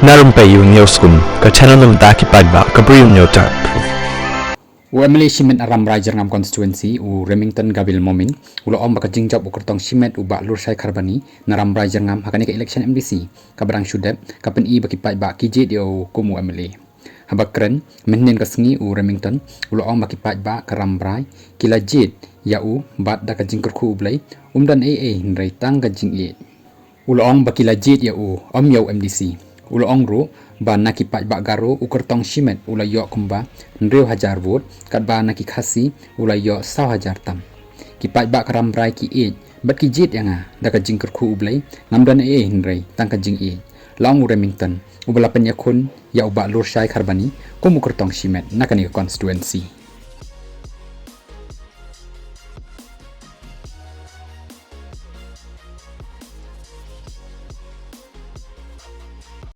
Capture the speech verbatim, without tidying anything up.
Na Rympei U News Kun, ka channel na bynta ki paidbah ka Bri U News Channel. U M L A shimet na Rambrai Jyrngam Constituency, u Remington Gabil Momin, u la ong ba ka jingjop u kyrtong shimet u Bah Lurshai Kharbani na Rambrai Jyrngam ha kane ka election M D C kaba dang shu dep, ka pyni ba ki paidbah ki jied ïa u kum u M L A. Haba kren mynhynnin ka sngi, u Remington u la ong ba ki paidbah ka Rambrai ki la jied ïa u bad da ka jingkyrkhu U Blei, um don ei ei hynrei tang ka jingïeit. U la ong ba ki la jied ïa u, ym ïa u M D C. U la ong ruh ba na ki paidbah Garo u kyrtong shimet u la ïoh kumba hynriew hajar vote, katba na ki Khasi u la ïoh saw hajar tam. Ki paidbah ka Rambrai ki ïeit bad ki jied ïa nga da ka jingkyrkhu U Blei, ngam don ei ei hynrei tang ka jingïeit, la ong u Remington, uba la pynïakhun ïa u Bah Lurshai Kharbani kum u kyrtong shimet na kane ka constituency.